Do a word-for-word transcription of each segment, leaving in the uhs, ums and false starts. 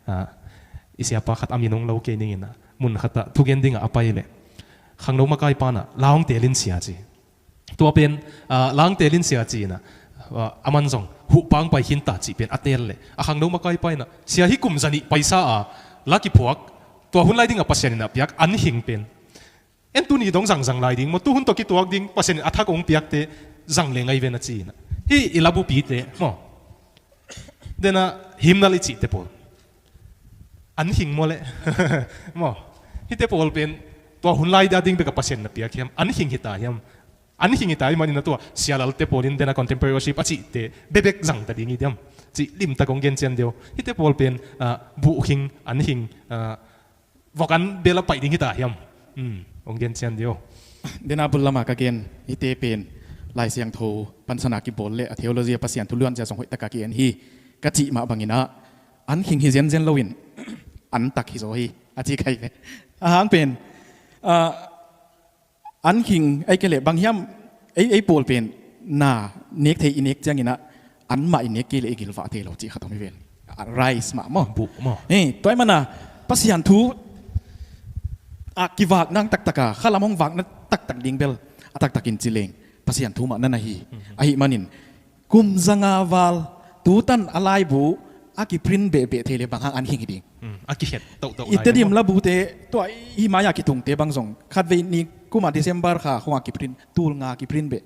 Ah, i siapa khat a min hong lo kei ning in ah, mun khat ah thugen dingah a pai leh, khangno makai pan ah la hong teelin sia ci. Tua pen, ah, la hong teelin sia ci in ah, ah, aman zong huhpang pai khin ta cih pen a teel leh, a khangno makai pa in ah, sia, hih kum zanih paisa a la kiphuak, tua hun lai dingah Pasian in ah piak anhing pen en, tuni dong zangzang lai ding maw, tuhun tawh kituak ding, Pasian in a thak hong piakte zang leng ahi ve na ci in ah. Hih i labupite maw, den ah hymnal i cihte pawl, anhing maw leh? Maw, hihte pawl pen tua hun lai dia ding bekah Pasian na piak hiam? Anhing hi ta hiam? Anhing hi ta ahih manin ah tua sialalte pawl in den ah contemporary worship a cihte bekbek zang ta ding hi diam? Cih limtak hong gen cian deuh. Hihte pawl pen, ah, buhhing, anhing, ah, vok an bel a paih ding hi ta hiam? Hmm, hong gen cian deuh. Den ah bul lamah ka gen, hihte pen Lai Siangtho pansan a kibawl leh a theology a Pasian thu luancia zong hoih takah ki-en hi ka cih mah bangin ah, anhing hi zenzen loin antak hi zaw hi a ci kha hi ve. A hang pen, ah, anhing, ei kei leh bang hiam, ei, ei pawl pen na nek thei i nek ciangin ah, anmah i nek kei leh i gilvah thei lo cih khat om hi ven. Ah, rice mah maw? Buh maw? Eh, tua ahih manin ah Pasian thu a kivak nang taktak a, khalam hong vakna taktak ding bel a taktakin ci leng Pasian thu mah na na hi. Mhm. Ahih manin kum zanga val, tutan a laibu a kiprint behbeh thei leh bang hang anhing hi ding? Hmm, a kikhet tohtoh lai. I Tedim labute, tua i mai-ah kitungte bang zong khatvei ni kum a December kha khong a kiprint, tul nga kiprint beh.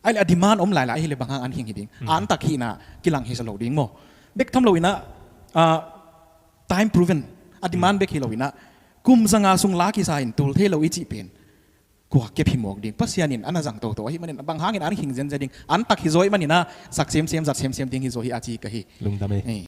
Ahih leh a demand om lailai ahih leh bang hang anhing hi ding? Hmm. Antak hihna kilang hi sa lo ding maw? Bek tham loin ah, ah, time proven, a demand, hmm, bek hi loin ah, kum zanga sung la kisa in tul thei lo i cih pen kua kep hi mawk ding? Pasian in a na zang toto ahih manin, bang hangin anhing zenzen ding? Antak hi zaw ahih manin ah, sak semsem, zat semsem ding hi zaw hi a ci ka hi. Lungdam ei. Eh.